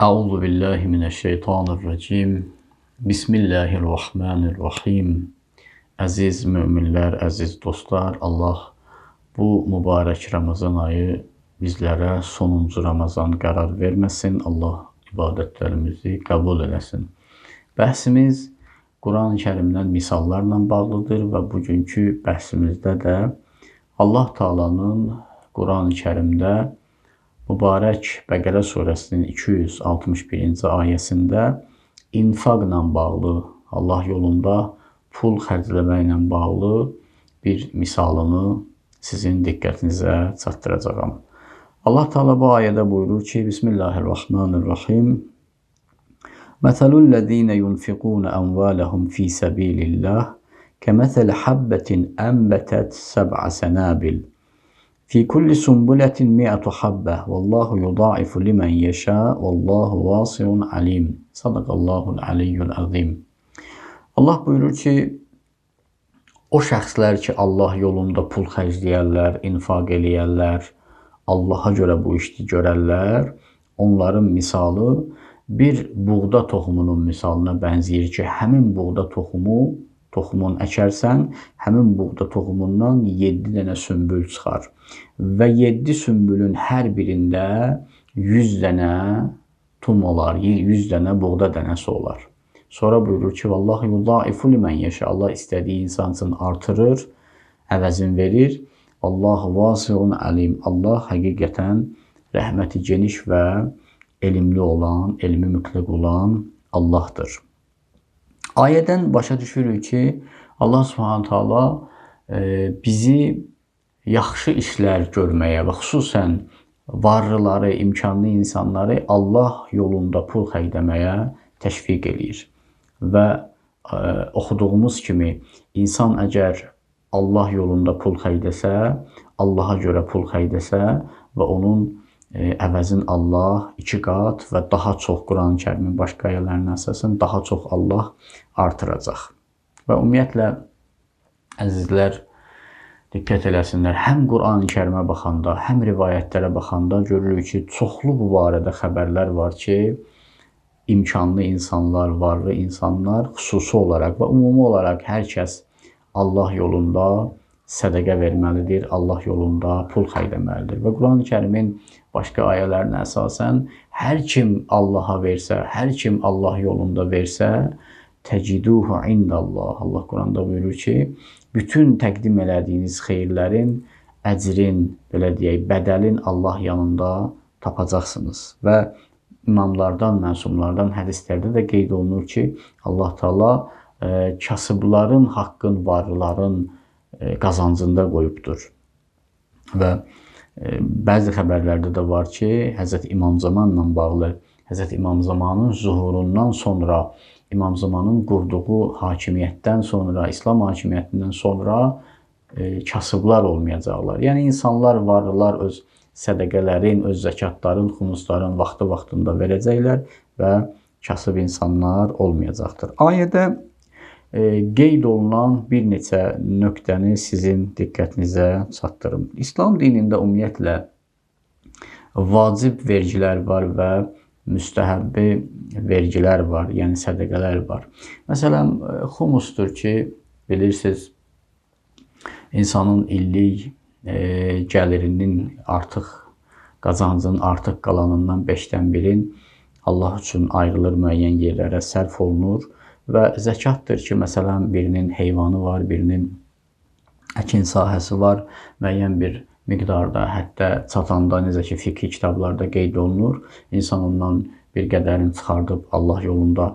Euzu billahi mineşşeytanirracim. Bismillahirrahmanirrahim. Əziz möminlər, əziz dostlar, Allah bu mübarək Ramazan ayı bizlərə sonuncu Ramazan qərar verməsin. Allah ibadətlərimizi qəbul eləsin. Bəhsimiz Quran-ı Kərimdən misallarla bağlıdır və bugünkü bəhsimizdə də Allah Taala'nın Quran-ı Kərimdə mübarək Bəqərə surəsinin 261-ci ayəsində infaqla bağlı, Allah yolunda pul xərcləməklə bağlı bir misalını sizin diqqətinizə çatdıracağam. Allah Teala bu ayədə buyurur ki, Bismillahirrahmanirrahim. Məsəlul-ləzīnə yunfiqūne əmvələhum fī səbīlillah kəməsəli habbətin ənbətət səb'a sənəbil. Fi kulli sunbuletin mi'atu habbe vallahu yudaifu limen yeşâ vallahu vasiun alim. Sadaqallahul aliyyul azim. Allah buyurur ki, o şəxslər ki, Allah yolunda pul xərcləyərlər, infaq eləyərlər, Allaha görə bu işi görərlər, onların misalı bir buğda toxumunun misalına bənzəyir ki, həmin buğda toxumun əkərsən, həmin buğda toxumundan 7 dənə sümbül çıxar. Və 7 sümbülün hər birində 100 dənə tum olar, 100 dənə buğda dənəsi olar. Sonra buyurur ki, Vallahu yudaifu limen yeşâ. Allah istədiyi insan üçün artırır, əvəzin verir. Allahu vasiun alim. Allah həqiqətən rəhməti geniş və elmli olan, elmi mütləq olan Allahdır. Ayədən başa düşürük ki, Allah Subhanahu taala bizi yaxşı işlər görməyə və xüsusən varlıları, imkanlı insanları Allah yolunda pul xərcləməyə təşviq eləyir. Və oxuduğumuz kimi insan əgər Allah yolunda pul xərcləsə, Allaha görə pul xərcləsə və onun əvəzin Allah 2 qat və daha çox Quran-ı Kərimin başqa ayələrinə əsasən daha çox Allah artıracaq. Və ümumiyyətlə əzizlər diqqət eləsinlər, həm Quran-ı Kərimə baxanda, həm rivayətlərə baxanda görürük ki, çoxlu bu barədə xəbərlər var ki, imkanlı insanlar, varlı insanlar xüsusi olaraq və ümumi olaraq hər kəs Allah yolunda sədəqə verməlidir, Allah yolunda pul xərcləməlidir. Və Quran-ı Kərimin başqa ayələrinə əsasən hər kim Allaha versə, hər kim Allah yolunda versə, təciduhu indallah. Allah Quranda buyurur ki, bütün təqdim elədiyiniz xeyirlərin, əcrin, belə deyək, bədəlin Allah yanında tapacaqsınız. Və imamlardan, məsumlardan hədislərdə də qeyd olunur ki, Allah Teala kasıbların haqqın, varlıların qazancında qoyubdur. Və bəzi xəbərlərdə də var ki, Həzrət İmam Zamanla bağlı, Həzrət İmam Zamanın zuhurundan sonra, İmam Zamanın qurduğu hakimiyyətdən sonra, İslam hakimiyyətindən sonra kasıblar olmayacaqlar. Yəni insanlar, varlılar öz sədəqələrin, öz zəkatların, xumusların vaxtı-vaxtında verəcəklər və kasıb insanlar olmayacaqdır. Ayədə qeyd olunan bir neçə nöqtəni sizin diqqətinizə çatdırım. İslam dinində ümumiyyətlə vacib vergilər var və müstəhəbbi vergilər var, yəni sədəqələr var. Məsələn, xumusdur ki, bilirsiniz, insanın illik gəlirinin artıq, qazancının artıq qalanından 5-dən 1-in Allah üçün ayrılır, müəyyən yerlərə sərf olunur. Və zəkatdır ki, məsələn, birinin heyvanı var, birinin əkin sahəsi var, müəyyən bir miqdarda, hətta çatanda, necə ki, fiqhi kitablarda qeyd olunur, insan ondan bir qədərini çıxardıb Allah yolunda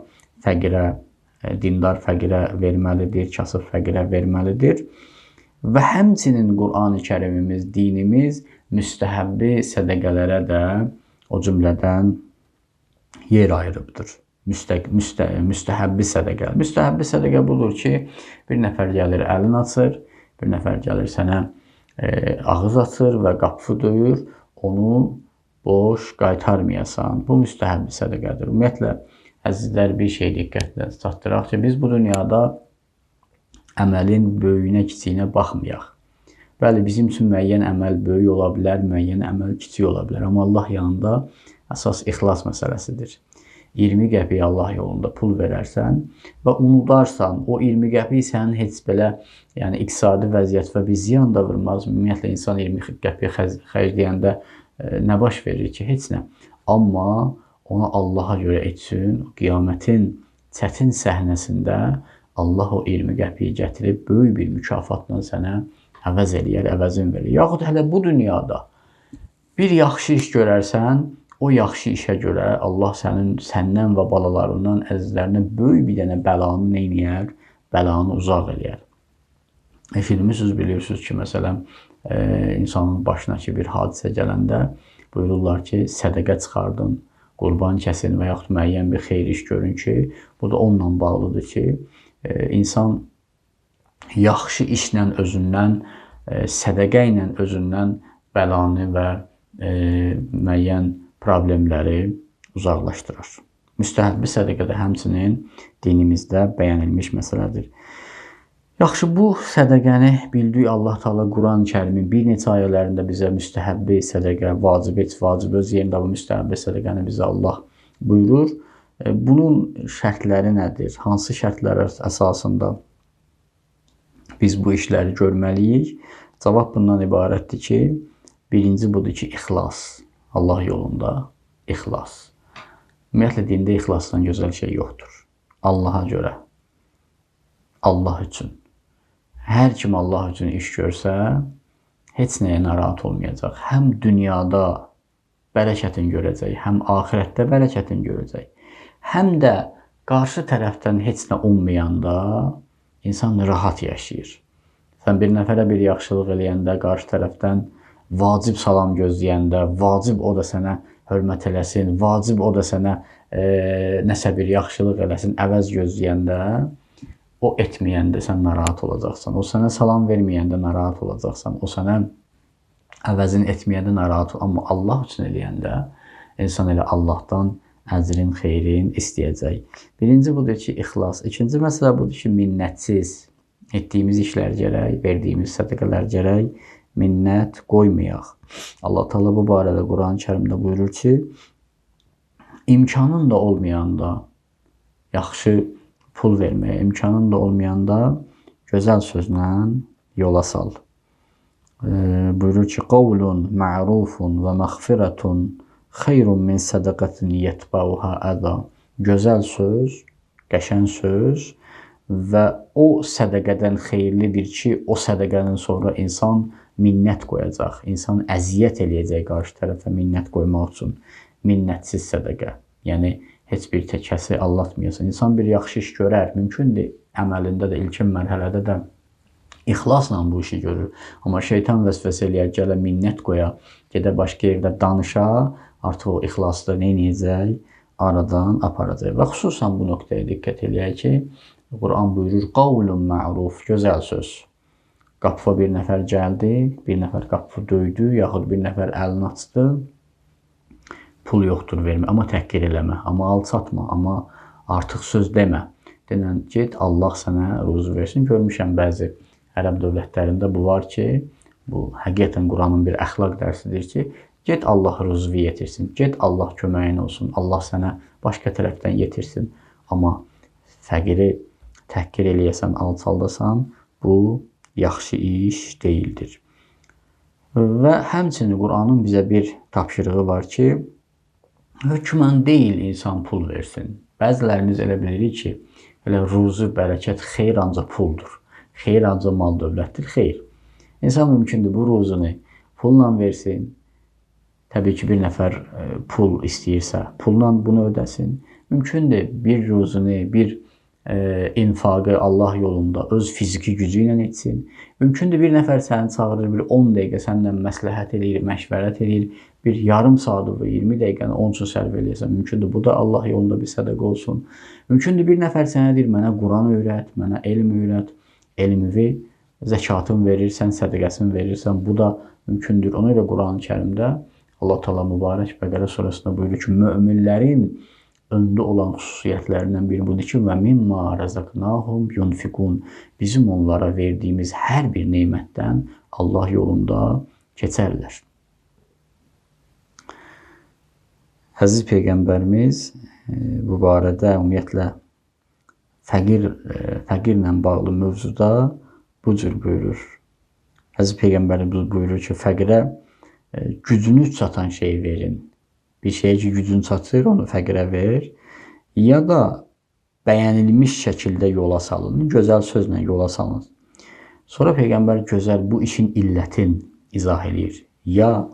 fəqirə, dindar fəqirə verməlidir, kasıb fəqirə verməlidir. Və həmçinin Qur'an-ı Kərimimiz, dinimiz müstəhəbbi sədəqələrə də o cümlədən yer ayırıbdır. Müstəhəbbi sədəqə. Müstəhəbbi sədəqə budur ki, bir nəfər gəlir əlini açır, bir nəfər gəlir sənə ağız açır və qapı döyür, onu boş qaytarmayasan. Bu müstəhəbbi sədəqədir. Ümumiyyətlə, əzizlər, bir şey diqqətlə çatdıraq ki, biz bu dünyada əməlin böyüyünə, kiçiyinə baxmayaq. Bəli, bizim üçün müəyyən əməl böyük ola bilər, müəyyən əməl kiçik ola bilər. Amma Allah yanında Əsas ixlas məsələsidir. 20 qəpik Allah yolunda pul verərsən və unudarsan, o 20 qəpik sənin heç belə, yəni iqtisadi vəziyyət və bir ziyan da vurmaz. Ümumiyyətlə, insan 20 qəpik xərcləyəndə nə baş verir ki? Heç nə. Amma ona Allaha görə etsin, qiyamətin çətin səhnəsində Allah o 20 qəpiyi gətirib böyük bir mükafatla sənə əvəz eləyər, əvəzin verir. Yaxud hələ bu dünyada bir yaxşı iş görərsən, o yaxşı işə görə Allah sənin, səndən və balalarından, əzizlərinə böyük bir dənə bəlanı neynəyər? Bəlanı uzaq eləyər. Eşitmişsiniz, bilirsiniz ki, məsələn, insanın başına ki, bir hadisə gələndə buyururlar ki, sədəqə çıxardın, qurban kəsin və yaxud müəyyən bir xeyir iş görün ki, bu da onunla bağlıdır ki, insan yaxşı işlə özündən, sədəqə ilə özündən bəlanı və müəyyən problemləri uzaqlaşdırır. Müstəhəbbi sədəqə də həmçinin dinimizdə bəyənilmiş məsələdir. Yaxşı, bu sədəqəni bildik, Allah Teala Quran-ı Kərimin bir neçə ayələrində bizə müstəhəbbi sədəqə, vacib, heç vacib öz yerində bu müstəhəbbi sədəqəni bizə Allah buyurur. Bunun şərtləri nədir? Hansı şərtlər əsasında biz bu işləri görməliyik? Cavab bundan ibarətdir ki, birinci budur ki, ixlas. Allah yolunda ixlas. Ümumiyyətlə, dində ixlasdan gözəl şey yoxdur. Allaha görə, Allah üçün. Hər kim Allah üçün iş görsə, heç nəyə narahat olmayacaq. Həm dünyada bərəkətin görəcək, həm axirətdə bərəkətin görəcək. Həm də qarşı tərəfdən heç nə ummayanda insan rahat yaşayır. Sən bir nəfərə bir yaxşılıq eləyəndə, qarşı tərəfdən vacib salam gözləyəndə, vacib o da sənə hörmət eləsin, vacib o da sənə nəsə bir yaxşılıq eləsin, əvəz gözləyəndə, o etməyəndə sən narahat olacaqsan, o sənə salam verməyəndə narahat olacaqsan, o sənə əvəzini etməyəndə narahat olacaqsan. Amma Allah üçün eləyəndə insan elə Allahdan əcrin, xeyrin istəyəcək. Birinci budur ki, ixlas. İkinci məsələ budur ki, minnətsiz etdiyimiz işlər gərək, verdiyimiz sədəqələr gərək minnət qoymayaq. Allah Teala bu barədə Quran-ı Kərimdə buyurur ki, imkanın da olmayanda yaxşı pul verməyə, imkanın da olmayanda gözəl sözlə yola sal. Buyurur ki, qavlun ma'rufun və məğfiratun xeyrun min sədaqatin yetbauha əza. Gözəl söz, qəşəng söz və o sədəqədən xeyirlidir ki, o sədəqədən sonra insan minnət qoyacaq, insan əziyyət eləyəcək qarşı tərəfə minnət qoymaq üçün. Minnətsiz sədəqə. Yəni, heç bir kəsi aldatmayasan. İnsan bir yaxşı iş görər, mümkündür əməlində də, ilkin mərhələdə də ixlasla bu işi görür. Amma şeytan vəsvəsə eləyər, gələ minnət qoya, gedə başqa yerdə danışa, artıq o ixlası da nə eləyəcək? Aradan aparacaq. Və xüsusən bu nöqtəyə diqqət eləyək ki, Quran buyurur, qavlun ma'ruf, gözəl söz. Qapıya bir nəfər gəldi, bir nəfər qapı döydü, yaxud bir nəfər əlini açdı, pul yoxdur vermə, amma təhqir eləmə, amma alçatma, amma artıq söz demə. Denən, get, Allah sənə ruzu versin. Görmüşəm bəzi ərəb dövlətlərində bu var ki, bu həqiqətən Quranın bir əxlaq dərsidir ki, get Allah ruzu yetirsin, get Allah köməyin olsun, Allah sənə başqa tərəfdən yetirsin. Amma fəqiri təhqir eləyəsən, alçaldasan, bu yaxşı iş deyildir. Və həmçinin Quranın bizə bir tapşırığı var ki, hökmən deyil insan pul versin. Bəzilərimiz elə bilirik ki, elə ruzu, bərəkət, xeyir ancaq puldur. Xeyir ancaq mal dövlətdir, xeyir. İnsan mümkündür bu ruzunu pulla versin. Təbii ki, bir nəfər pul istəyirsə, pulla bunu ödəsin. Mümkündür bir ruzunu, bir infaqı Allah yolunda öz fiziki gücü ilə etsin. Mümkündür bir nəfər səni çağırır, bir 10 dəqiqə səninlə məsləhət eləyir, məşvərət eləyir, bir yarım saatı və 20 dəqiqəni onun üçün sərf eləyəsən. Mümkündür bu da Allah yolunda bir sədəqə olsun. Mümkündür bir nəfər sənə deyir, mənə Quran öyrət, mənə elm öyrət, elmi zəkatını verirsən, sədəqəsini verirsən, bu da mümkündür. Ona görə Quran-ı Kərimdə Allah Teala mübarək Bəqərə surəsində buyurur ki, möminlərin öndə olan xüsusiyyətlərindən biri budur ki, və mimma razaqnahum yunfiqun. Bizim onlara verdiyimiz hər bir nemətdən Allah yolunda keçərlər. Əziz Peyğəmbərimiz bu barədə ümumiyyətlə fəqirlə bağlı mövzuda bu cür buyurur. Əziz Peyğəmbərimiz buyurur ki, fəqirə gücünüz çatan şeyi verin. Bir şeyə ki, gücün çatır, onu fəqirə ver. Ya da bəyənilmiş şəkildə yola salın, gözəl sözlə yola salın. Sonra Peyğəmbər gözəl bu işin illətin izah eləyir. Ya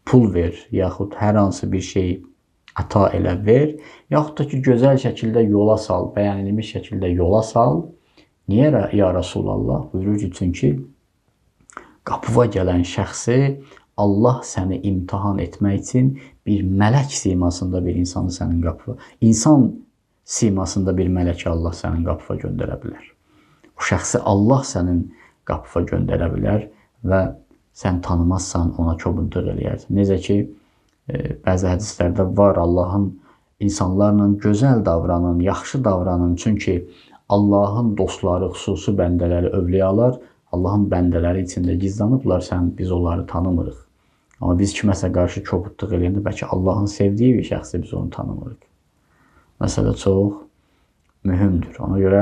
pul ver, yaxud hər hansı bir şey əta elə ver, yaxud da ki, gözəl şəkildə yola sal, bəyənilmiş şəkildə yola sal. Niyə ya Rasulallah? Buyurur ki, çünki qapıva gələn şəxsi Allah səni imtahan etmək üçün bir mələk simasında bir insanı sənin qapıva, insan simasında bir mələki Allah sənin qapıva göndərə bilər. O şəxsi Allah sənin qapıva göndərə bilər və sən tanımazsan, ona kobudluq eləyərsən. Necə ki, bəzi hədislərdə var, Allahın insanlarla gözəl davranın, yaxşı davranın. Çünki Allahın dostları, xüsusi bəndələri, övliyalar Allahın bəndələri içində gizlanıblar, biz onları tanımırıq. Amma biz kiməsə qarşı kobudluq eləyəndə bəlkə Allahın sevdiyi bir şəxsi biz onu tanımırıq. Məsələ çox mühümdür. Ona görə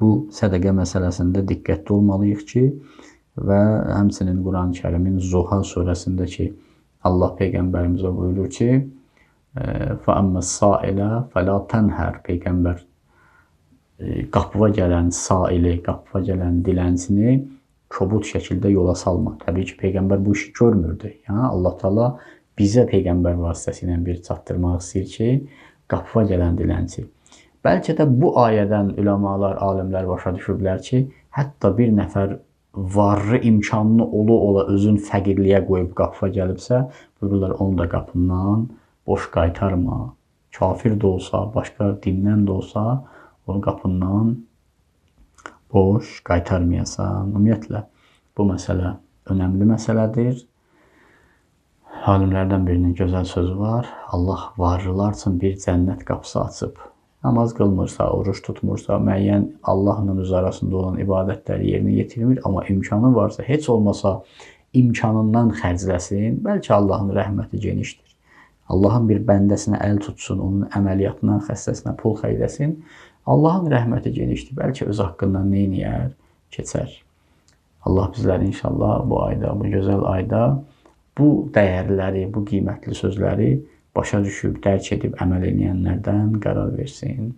bu sədəqə məsələsində diqqətli olmalıyıq ki, və həmçinin Quran-ı Kərimin Zuha surəsində ki, Allah Peyğəmbərimizə buyurur ki, فَأَمَّا السَّائِلَ فَلَا تَنْهَرْ. Peyğəmbər qapıva gələn saili, qapıva gələn dilənçini kobud şəkildə yola salma. Təbii ki, Peyğəmbər bu işi görmürdü. Yəni, Allah Teala bizə Peyğəmbər vasitəsilə bir çatdırmaq istəyir ki, qapıva gələn dilənçi. Bəlkə də bu ayədən üləmalar, alimlər başa düşüblər ki, hətta bir nəfər varlı imkanını ola-ola özün fəqirliyə qoyub qapıva gəlibsə, buyururlar, onu da qapından boş qaytarma. Kafir də olsa, başqa dindən də olsa, onu qapından boş qaytarmayasan. Ümumiyyətlə, bu məsələ önəmli məsələdir. Alimlərdən birinin gözəl sözü var. Allah varlılar üçün bir cənnət qapısı açıb. Namaz qılmırsa, oruç tutmursa, müəyyən Allahla öz arasında olan ibadətləri yerinə yetirmir, amma imkanı varsa, heç olmasa imkanından xərcləsin, bəlkə Allahın rəhməti genişdir. Allahın bir bəndəsinə əl tutsun, onun əməliyyatına, xəstəsinə pul xərcləsin. Allahın rəhməti genişdir. Bəlkə öz haqqından nə eləyər, keçər. Allah bizləri inşallah bu ayda, bu gözəl ayda bu dəyərləri, bu qiymətli sözləri başa düşüb, dərk edib əməl edənlərdən qərar versin.